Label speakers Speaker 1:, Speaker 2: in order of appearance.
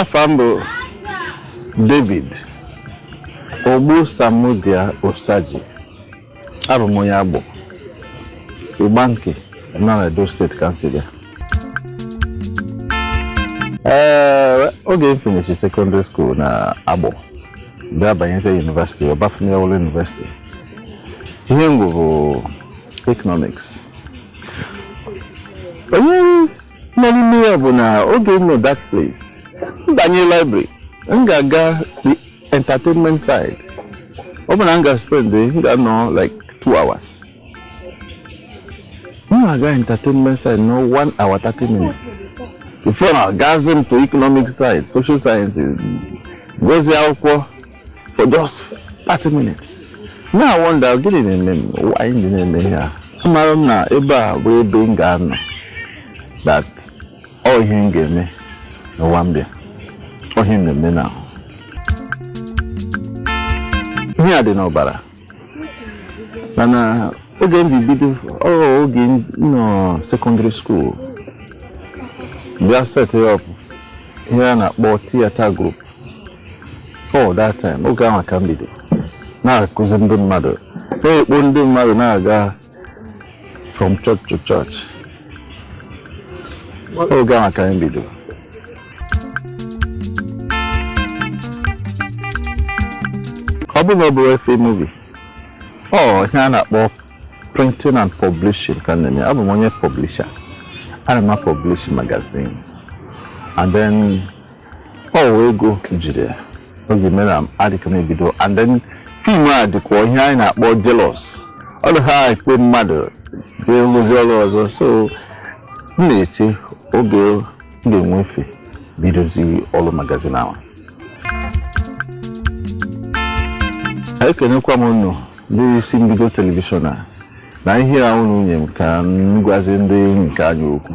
Speaker 1: Afa m bụ David Ogbu Samudia Osaji. Abụ m onye Agbor, Igbanke nọ na Edo Steeti ka m si bịa. Ee, oge m finish secondary school na Agbor, bịa banyezie university, Obafemi Awolowo University. Ihe m gụ bụ economics. Onye nọ n'ime ya bụ na oge m nọ that place, m banye library, m ga-aga the entertainment side. Ọ bụ na m ga-spend, m ga-anọ like 2 hours. M ga-aga entertainment side no 1 hour 30 minutes before na gazi m to economic side, social sciences, gozie akwụkwọ for just 30 minutes. Na wonder, gịnị na-eme m? Why ndị na-eme ihe a? Amara m na ebe a bụ ebe m ga-anọ, that ọ ihe m ga-eme n'ụwa m bịa, ọ ihe m na-eme na ihe a dị n'ọbara. Mana oge m ji bido ọ, oge m nọ secondary school, bịa set up ihe a na-akpọ theatre group. For that time, oge ahụ ka m bido na-akụzi ndị mmadụ, na-ekpo ndị mmadụ, na-aga from church to church. Oge ahụ ka m bido. Ọ bụrụ na ọ bụrụ efe movie, ọ ihe a na-akpọ printing and publishing ka m na-eme. Abụ m onye publisher. Ana m publish magazine, and then ọ wụ ego jiri ya oge mere na adịka m ebido. And then film a dịkwa ihe anyị na-akpọ jealous, ọ dị ha ekwe mmadụ jee rụzi ọrụ ọzọ. So m na-eche oge m ga-enwe efe bidozi ọrụ magazine ahụ. Ekenekwa m unu ndị isi mbido television a na ihe a unu nye m ka m gwazi ndị nke anyị okwu.